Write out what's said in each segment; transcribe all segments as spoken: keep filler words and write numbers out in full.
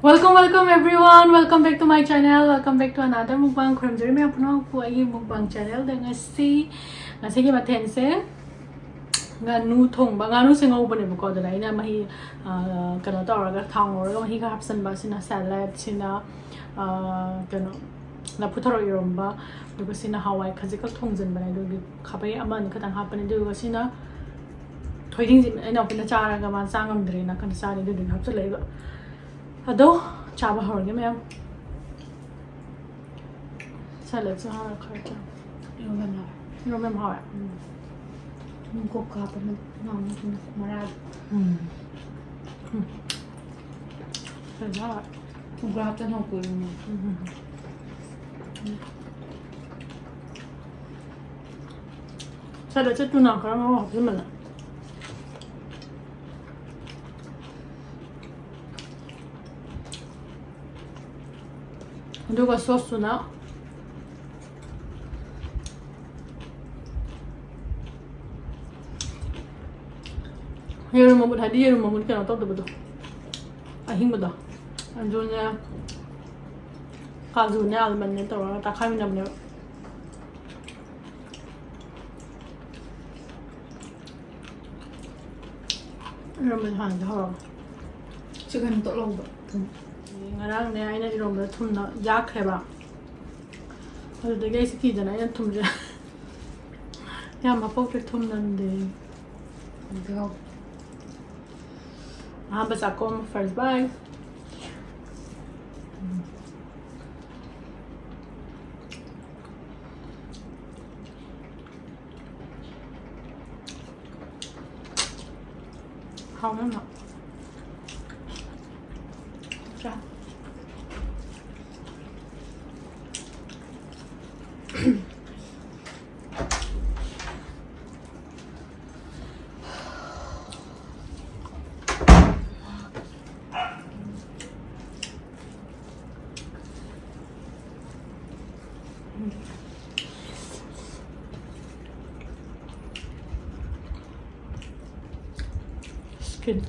Welcome, welcome everyone. Welcome back to my channel. Welcome back to another mukbang. ꯈꯨꯔꯨꯝꯖꯔꯤ ꯃꯌꯥꯝ ꯄꯨꯝꯅꯃꯛꯄꯨ ꯑꯩꯒꯤ mukbang channelꯗ꯫ ꯉꯁꯤ, ꯉꯁꯤꯒꯤ ꯃꯊꯦꯜꯁꯦ ꯉꯥꯅꯨ ꯊꯣꯡꯕ, ꯉꯥꯅꯨꯁꯦ ꯉꯧꯕꯅꯦꯕꯀꯣ꯫ ꯑꯗꯨꯗ ꯑꯩꯅ ꯃꯍꯤ, ꯑ, ꯀꯩꯅꯣ ꯇꯧꯔꯒ, ꯊꯥꯎ ꯉꯧꯔꯒ ꯃꯍꯤ ꯈꯔ ꯍꯥꯞꯆꯤꯟꯕ꯫ ꯁꯤꯅ salad, ꯁꯤꯅ, ꯑ, ꯀꯩꯅꯣ, ꯂꯐꯨ ꯊꯔꯣ ꯏꯔꯣꯝꯕ, ꯑꯗꯨꯒ ꯁꯤꯅ ꯍꯋꯥꯏ ꯈꯖꯤꯛꯈꯛ ꯊꯣꯡꯖꯤꯟꯕꯅꯦ꯫ ꯑꯗꯨꯒꯤ ꯈꯥꯕꯩ ꯑꯃ ꯑꯅꯤ ꯈꯛꯇꯪ ꯍꯥꯞꯄꯅꯦ꯫ ꯑꯗꯨꯒ ꯁꯤꯅ ꯊꯣꯏꯗꯤꯡꯁꯦ ꯑꯩꯅ ꯑꯩꯈꯣꯏꯅ ꯆꯥꯔꯒ ꯃꯥ ꯆꯥ ꯉꯝꯗ꯭ꯔꯦꯅ ꯀꯩꯅꯣ ꯆꯥꯔꯤ, ꯑꯗꯨꯗꯨꯒꯤ ꯍꯥꯞꯆꯤꯜꯂꯛꯏꯕ꯫ ꯑꯗꯣ ꯆꯥꯕ ꯍꯧꯔꯒꯦ ꯃꯌꯥꯝ꯫ Saladꯁꯨ ꯍꯥꯎꯔꯦ ꯈꯔ ꯆꯥ꯫ ꯏꯔꯣꯝꯕ ꯌꯥꯝ ꯍꯥꯎꯔꯦ꯫ ꯏꯔꯣꯝꯕ ꯌꯥꯝ ꯍꯥꯎꯔꯦ꯫ ꯎꯝ꯫ ꯀꯣꯛꯀ ꯍꯥꯞꯄꯅ ꯉꯥꯎꯅ ꯃꯔꯥꯗ꯫ ꯎꯝ꯫ ꯎꯝ꯫ ꯐꯖꯅ ꯍꯥꯎꯔꯦ꯫ ꯈꯣꯡꯒ꯭ꯔꯥꯎ ꯍꯥꯞꯇꯅ ꯀꯨꯏꯔꯦ꯫ ꯎꯝ꯫ Saladꯁꯦ ꯇꯨꯅꯥ ꯈꯔ ꯉꯧꯔ ꯍꯥꯞꯆꯤꯟꯕꯅꯦ꯫ ꯑꯗꯨꯒ sauceꯇꯨꯅ ꯌꯦꯔꯨꯝ ꯃꯃꯨꯠ, ꯍꯥꯏꯗꯤ ꯌꯦꯔꯨꯝ ꯃꯃꯨꯠ ꯀꯩꯅꯣ ꯇꯧꯗꯕꯗꯣ, ꯑꯍꯤꯡꯕꯗꯣ, ꯑꯗꯨꯅꯦ, ꯀꯥꯖꯨꯅꯦ, almondꯅꯦ ꯇꯧꯔꯒ ꯇꯛꯈꯥꯏꯃꯤꯟꯅꯕꯅꯦꯕ꯫ ꯏꯔꯣꯝꯕꯁꯦ ꯍꯥꯟꯅꯗꯤ ꯍꯧꯔꯕ꯫ Chicken ꯇꯣꯠꯍꯧꯕ ꯊꯨꯝ꯫ ꯉꯔꯥꯡꯅꯦ ꯑꯩꯅ ꯏꯔꯣꯝꯕꯗ ꯊꯨꯝꯅ ꯌꯥꯛꯈ꯭ꯔꯦꯕ꯫ ꯑꯗꯨꯗꯒꯤ ꯑꯩꯁꯦ ꯀꯤꯗꯅ ꯑꯩꯅ ꯊꯨꯝꯁꯦ ꯌꯥꯝ ꯍꯥꯞꯄꯛꯇ꯭ꯔꯦ, ꯊꯨꯝ ꯅꯝꯗꯦ꯫ ꯑꯗꯨꯗꯤ ꯍꯥꯎ-, ꯑꯍꯥꯟꯕ ꯆꯥꯛꯈꯣꯝ, first bite꯫ ꯍꯥꯎ ꯌꯥꯝꯅ꯫ ꯆꯥ꯫ Skin.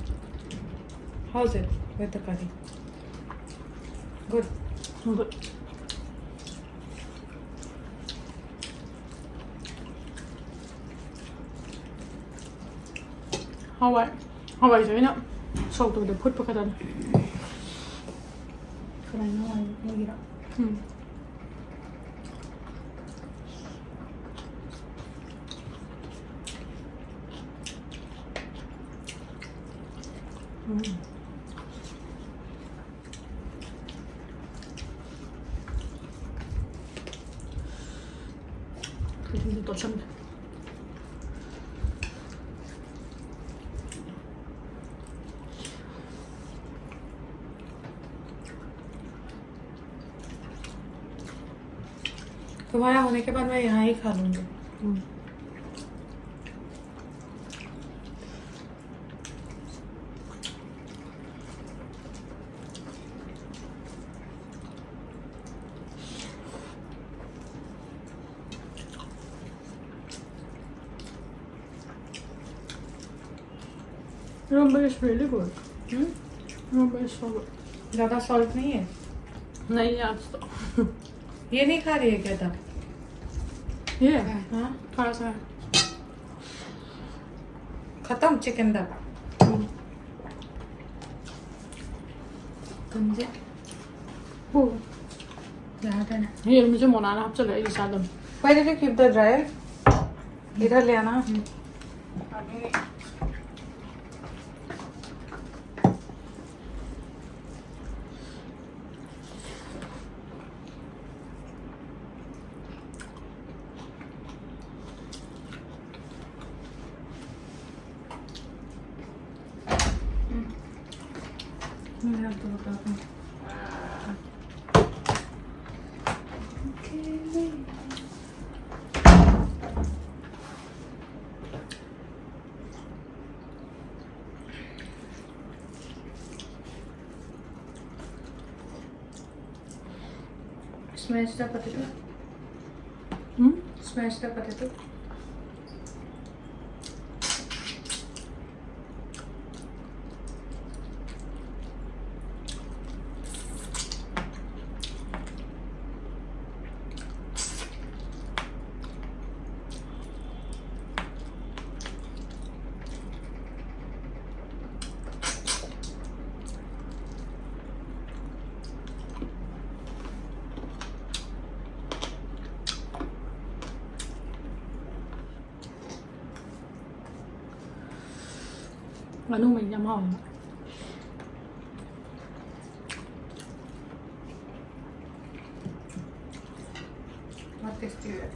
How's it with the curry? Good. Good. ꯍꯋꯥꯏ, ꯍꯋꯥꯏꯁꯦ ꯑꯩꯅ ꯁꯣꯛ ꯇꯧꯕꯗ ꯐꯨꯠꯄ ꯈꯛꯇꯅꯤ꯫ ꯀꯃꯥꯏꯅ ꯍꯋꯥꯏ ꯑꯣꯏꯒꯦꯔꯥ? ꯎꯝ꯫ ꯎꯝ꯫ ꯈꯨꯖꯤꯟꯁꯦ ꯇꯣꯠꯁꯟꯒꯦ꯫ तुम्हारा होने के बाद मैं यहाँ ही खा लूँगी। हम्म। Rumba is really good. Hmm? Rumba is so good. ज़्यादा सॉल्ट नहीं है? नहीं, आज तो। ये नहीं खा रही है क्या तब? ये? हाँ। थोड़ा सा। खत्म चिकन दम। हम्म। तुम जे वो। याद है ना? ये मुझे मोनाना आपसे ले, इस आदम। Why did you keep the dryer? इधर ले आना। हम्म। Smash the potato. Hmm? Smash the potato. ꯉꯥꯅꯨ ꯃꯍꯤ ꯌꯥꯝ ꯍꯥꯎꯋꯦꯕ꯫ ꯌꯥꯝ tasty ꯑꯣꯏ꯫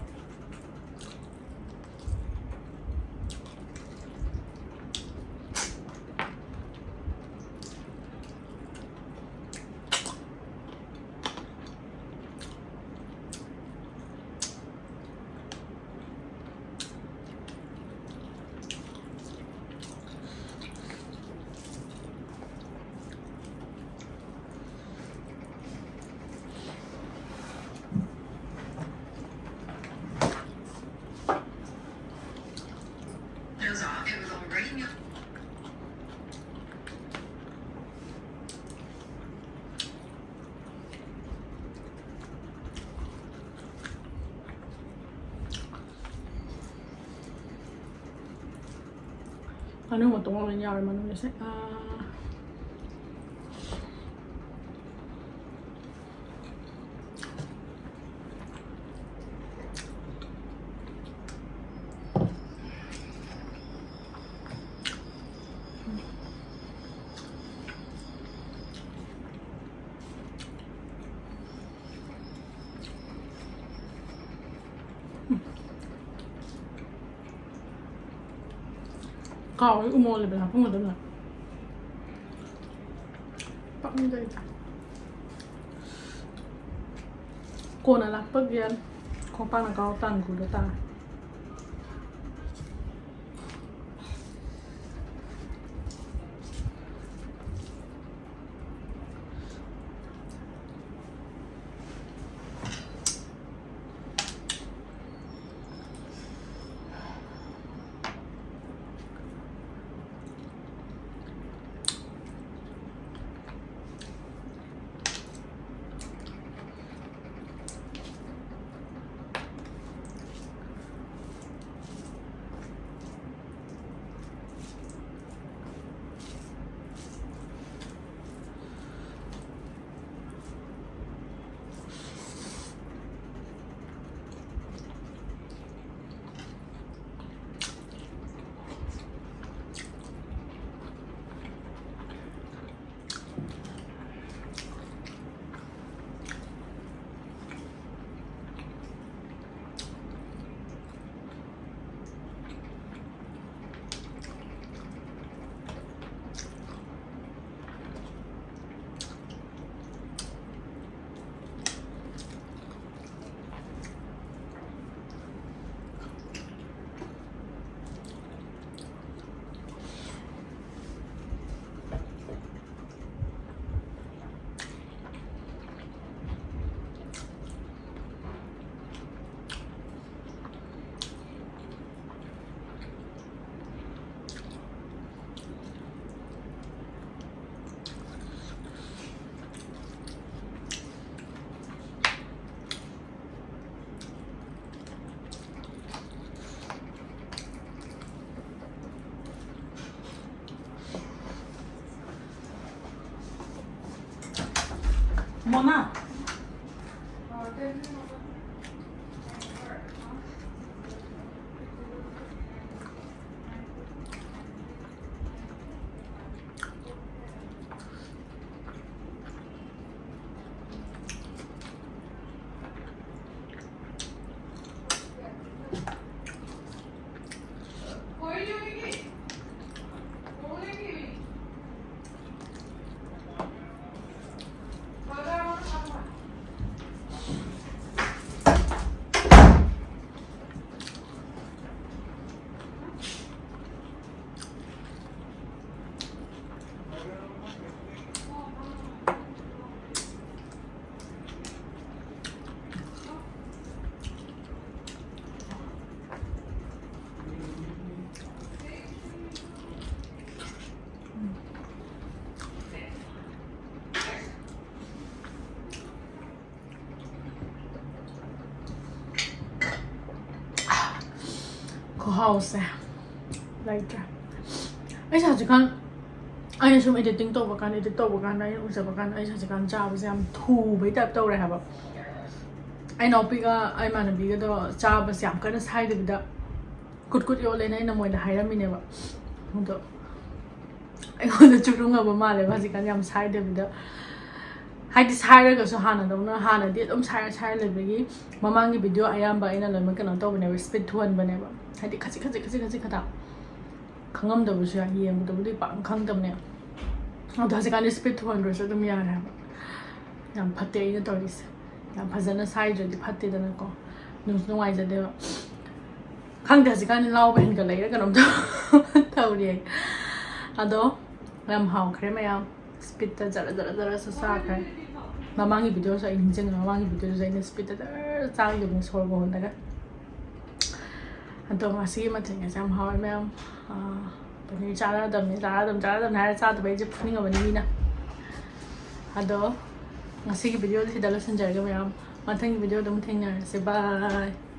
ꯉꯥꯅꯨ ꯃꯇꯣꯡ ꯂꯣꯏ ꯌꯥꯎꯔꯦ ꯃꯅꯨꯡꯗꯁꯦ꯫ ꯑꯥ꯫ ꯀꯥꯎꯋꯦ ꯎꯃꯣꯔꯣꯛ ꯂꯩꯕꯗ ꯍꯥꯞꯄꯝꯒꯗꯕꯅꯦ꯫ ꯄꯛꯅꯤꯡꯗꯦ ꯑꯩꯗꯤ꯫ ꯀꯣꯟꯅ ꯂꯥꯛꯄꯒꯤ ꯈꯣꯡꯄꯥꯛꯅ ꯀꯥꯎ ꯇꯥꯟꯒꯨꯗ ꯇꯥꯔꯦ꯫ ꯃꯣꯅꯥ꯫ ꯈꯨꯍꯥꯎꯁꯦ ꯂꯩꯇ꯭ꯔꯦ꯫ ꯑꯩꯁꯦ ꯍꯧꯖꯤꯛꯀꯥꯟ, ꯑꯩꯅ ꯁꯨꯝ editing ꯇꯧꯕ ꯀꯥꯟꯗ, edit ꯇꯧꯕ ꯀꯥꯟꯗ, ꯑꯩꯅ ꯎꯖꯕ ꯀꯥꯟꯗ, ꯑꯩꯁꯦ ꯍꯧꯖꯤꯛꯀꯥꯟ ꯆꯥꯕꯁꯦ ꯌꯥꯝ ꯊꯨꯕꯩ type ꯇꯧꯔꯦ ꯍꯥꯏꯕ꯫ ꯑꯩ ꯏꯅꯥꯎꯄꯤꯒ ꯑꯩ ꯏꯃꯥꯟꯅꯕꯤꯒꯗꯣ ꯆꯥꯕꯁꯦ ꯌꯥꯝ ꯀꯟꯅ ꯁꯥꯏꯗꯕꯤꯗ ꯀꯨꯠ ꯀꯨꯠ ꯌꯣꯠꯂꯦꯅ ꯑꯩꯅ ꯃꯣꯏꯗ ꯍꯥꯏꯔꯝꯃꯤꯅꯦꯕ꯫ ꯑꯗꯣ ꯑꯩꯉꯣꯟꯗ ꯆꯨꯔꯨꯡꯉꯕ ꯃꯥꯜꯂꯦꯕ ꯍꯧꯖꯤꯛꯀꯥꯟ ꯌꯥꯝ ꯁꯥꯏꯗꯕꯤꯗ꯫ ꯍꯥꯏꯗꯤ ꯁꯥꯏꯔꯒꯁꯨ ꯍꯥꯟꯅꯗꯧꯅ, ꯍꯥꯟꯅꯗꯤ ꯑꯗꯨꯝ ꯁꯥꯏꯔ ꯁꯥꯏꯔ ꯂꯩꯕꯒꯤ ꯃꯃꯥꯡꯒꯤ video ꯑꯌꯥꯝꯕ ꯑꯩꯅ ꯂꯣꯏꯅꯃꯛ ꯀꯩꯅꯣ ꯇꯧꯕꯅꯦꯕ, speed ꯊꯨꯍꯟꯕꯅꯦꯕ꯫ ꯍꯥꯏꯗꯤ ꯈꯖꯤꯛ ꯈꯖꯤꯛ ꯈꯖꯤꯛ ꯈꯖꯤꯛ ꯈꯛꯇ, ꯈꯪꯉꯝꯗꯕꯁꯨ ꯌꯥꯏ, ꯌꯦꯡꯕꯗꯕꯨꯗꯤ ꯄꯥꯛꯅ ꯈꯪꯗꯕꯅꯦ꯫ ꯑꯗꯣ ꯍꯧꯖꯤꯛꯀꯥꯟꯗꯤ speed ꯊꯨꯍꯟꯗ꯭ꯔꯁꯨ ꯑꯗꯨꯝ ꯌꯥꯔꯦ ꯍꯥꯏꯕ꯫ ꯌꯥꯝ ꯐꯠꯇꯦ ꯑꯩꯅ ꯇꯧꯔꯤꯁꯦ꯫ ꯌꯥꯝ ꯐꯖꯅ ꯁꯥꯏꯗ꯭ꯔꯗꯤ ꯐꯠꯇꯦꯗꯅꯀꯣ, ꯅꯨꯡꯁꯨ ꯅꯨꯡꯉꯥꯏꯖꯗꯦꯕ꯫ ꯈꯪꯗꯦ, ꯍꯧꯖꯤꯛꯀꯥꯟꯗꯤ ꯂꯥꯎꯕ ꯍꯦꯟꯒꯠꯂꯛꯏꯔ ꯀꯩꯅꯣꯝ ꯇꯧ-, ꯇꯧꯔꯤ ꯑꯩ꯫ ꯑꯗꯣ ꯌꯥꯝ ꯍꯥꯎꯈ꯭ꯔꯦ ꯃꯌꯥꯝ, speedꯇ ꯖꯔ ꯖꯔ ꯖꯔꯁꯨ ꯆꯥꯈ꯭ꯔꯦ꯫ ꯃꯃꯥꯡꯒꯤ videoꯁꯨ ꯑꯩ ꯅꯤꯡꯁꯤꯡꯉꯦ, ꯃꯃꯥꯡꯒꯤ videoꯗꯨꯁꯨ ꯑꯩꯅ speedꯇ ꯖꯔ ꯆꯥꯈꯤꯕꯅꯤ ꯁꯣꯔꯒ ꯍꯣꯟꯗꯒ꯫ ꯑꯗꯣ ꯉꯁꯤꯒꯤ ꯃꯊꯦꯜꯒꯁꯦ ꯌꯥꯝ ꯍꯥꯎꯋꯦ ꯃꯌꯥꯝ꯫ ꯑꯥ, ꯄꯅꯤꯔ ꯆꯥꯔꯗꯕꯅꯤ, ꯆꯥꯔꯗꯕꯅꯤ, ꯆꯥꯔꯗꯕꯅꯤ ꯍꯥꯏꯔ ꯆꯥꯗꯕ ꯑꯩꯁꯦ ꯐꯨꯅꯤꯡꯉꯕꯅꯤ ꯃꯤꯅ꯫ ꯑꯗꯣ ꯉꯁꯤꯒꯤ videoꯗꯤ ꯁꯤꯗ ꯂꯣꯏꯁꯤꯟꯖꯔꯒꯦ ꯃꯌꯥꯝ꯫ ꯃꯊꯪꯒꯤ videoꯗ ꯑꯃꯨꯛ ꯊꯦꯡꯅꯔꯁꯦ꯫ Bye꯫